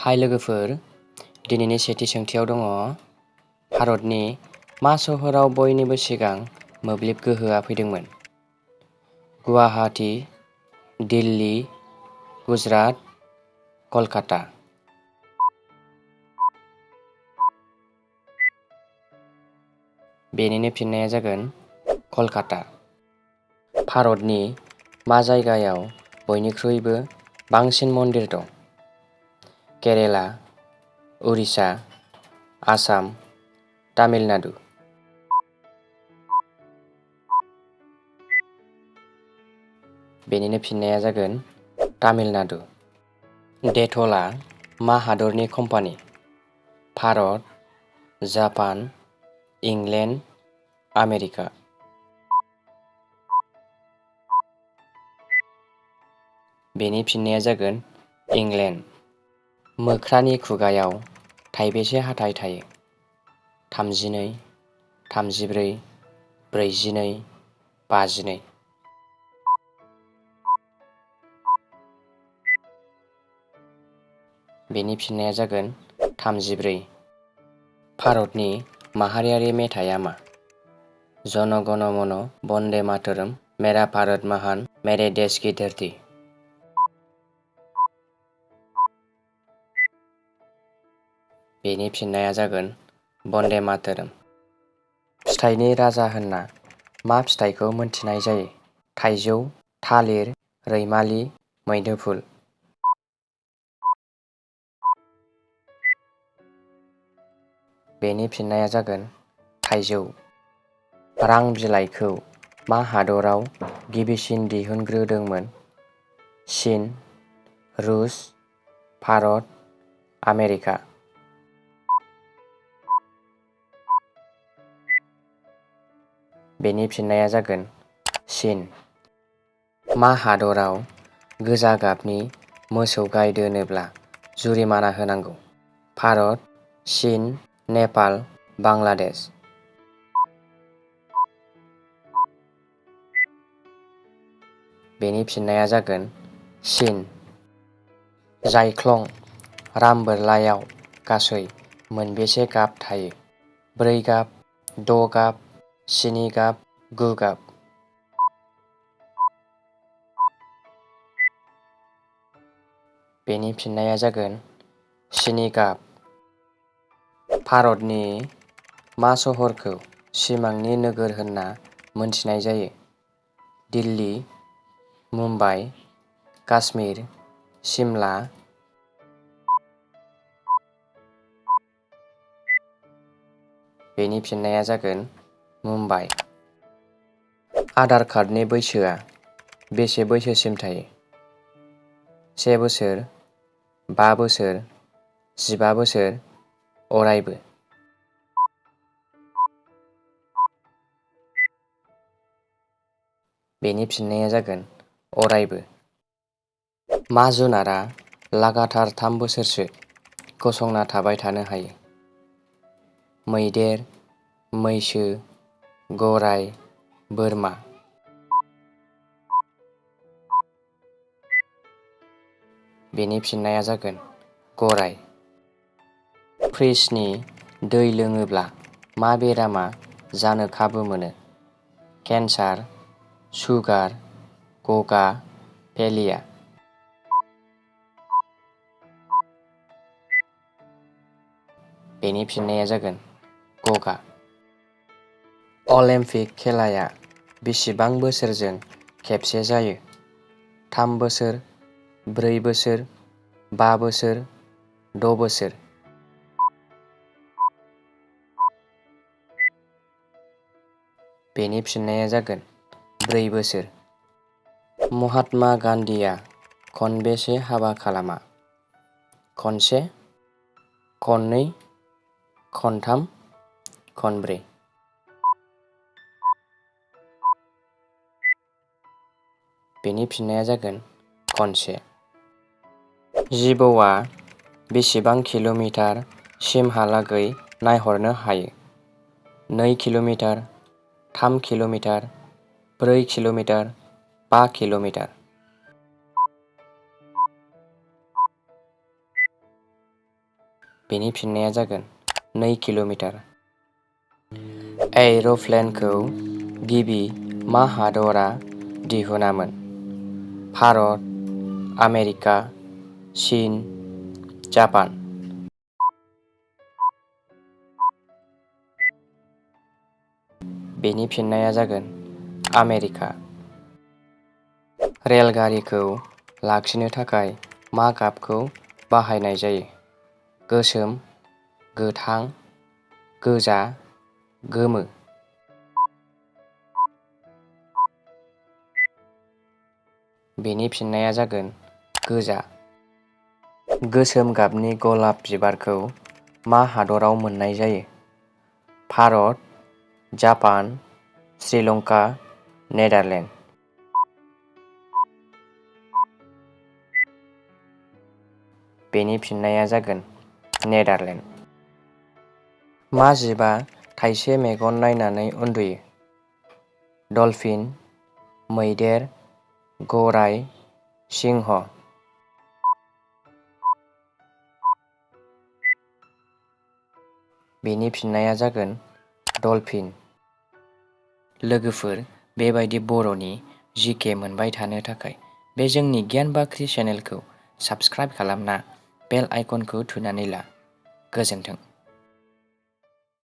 हाय लोगोफोर, दिनैनि सेथि सोंथियाव दङ भारतनि मा सोहोराव बयनिबो सिगां मोब्लिब गोहोआ फैदोंमोन? गुवाहाटी, दिल्ली, गुजरात, कलकाता। बेनिनो फिननाया जागोन कलकाता। भारतनि मा जायगायाव बयनिख्रुइबो बांसिन मन्दिर दं? केरेला, उरिष्या, आसाम, तामिलनाडु। बेनिनो फिननाया जागोन तामिलनाडु। डेटलआ मा हादरनि company? Bharat, Japan, inland, America. बेनि फिननाया जागोन इंलेन्ड। मोख्रानि खुगायाव थाइबेसे हाथाइ थायो? 32, 34, 42, 52। बेनि फिननाया जागोन 34। भारतनि माहारियारि मेथाइया मा? जन गण मन वन्दे मातरम, मेरा भारत महान, मेरे देश की धरती। बेनि फिननाया जागोन वन्दे मातरम। फिथाइनि राजा होनना मा फिथाइखौ मोनथिनाय जायो? थाइजौ, थालिर, रैमालि, मैदोफुल। बेनि फिननाया जागोन थाइजौ। रां बिलाइखौ मा हादराव गिबिसिन दिहुनग्रोदोंमोन? चीन, रुस, भारत, आमेरिका। बेनि फिननाया जागोन चीन। मा हादराव गोजा गाबनि मोसौ गाय दोनोब्ला जुरिमाना होनांगौ? भारत, चीन, नेपाल, बांलादेश। बेनि फिननाया जागोन चीन। जायख्लं राम बोरलायाव गासै मोनबेसे गाब थायो? 4 गाब, 6 गाब, 7 गाब, 9 गाब। बेनि फिननाया जागोन 7 गाब। भारतनि मा सहरखौ सिमांनि नोगोर होनना मोनथिनाय जायो? दिल्ली, मुम्बाइ, काश्मीर, सिमला। बेनि फिननाया जागोन मुम्बाइ। आधार कार्डनि बैसोआ बेसे बैसोसिम थायो? 1 बोसोर, 5 बोसोर, 15 बोसोर, अरायबो। बेनि फिननाया जागोन अरायबो। मा जुनारा लागातार 3 बोसोरसो गसंना थाबाय थानो हायो? मैदेर, मैसो, गराइ, बोरमा। बेनि फिननाया जागोन गराइ। फ्रिजनि दै लोङोब्ला मा बेरामा जानो खाबु मोनो? केन्सार, सुगार, गगा, पेलिया। बेनि फिननाया जागोन गगा। अलिम्पिक खेलाया बेसेबां बोसोरजों खेबसे जायो? 3 बोसोर, 4 बोसोर, 5 बोसोर, 6 बोसोर। बेनि फिननाया जागोन 4 बोसोर। महात्मा गान्धीआ खनबेसे हाबा खालामा? खनसे, खननै, खनथाम, खनब्रै। बेनि फिननाया जागोन खनसे। जिबौआ बेसेबां किल'मिटार सिमहालागै नायहरनो हायो? 2 किल'मिटार, 3 किल'मिटार, 4 किल'मिटार, 5 किल'मिटार। बेनि फिननाया जागोन 2 किल'मिटार। एर'प्लेनखौ गिबि मा हादरा दिहुनामोन? भारत, आमेरिका, चीन, जापान। बेनि फिननाया जागोन आमेरिका। रेलगारिखौ लाखिनो थाखाय मा गाबखौ बाहायनाय जायो? गोसोम, गोथां, गोजा, गोमो। बेनि फिननाया जागोन गोजा। गोसोम गाबनि गलाप बिबारखौ मा हादराव मोननाय जायो? Bharat, Japan, Sri Lanka, Netherland. बेनि फिननाया जागोन नेदारलेण्ड। मा जिबआ थाइसे मेगन नायनानै उन्दुयो? डलफिन, मैदेर, गराइ, सिंह। बेनि फिननाया जागोन डलफिन। लोगोफोर, बेबायदि बर'नि जिके मोनबाय थानो थाखाय बे जोंनि गियान बाख्रि चेनेलखौ साबस्क्राइब खालामना बेल आइकनखौ थुनानै ला। गोजोन्थों।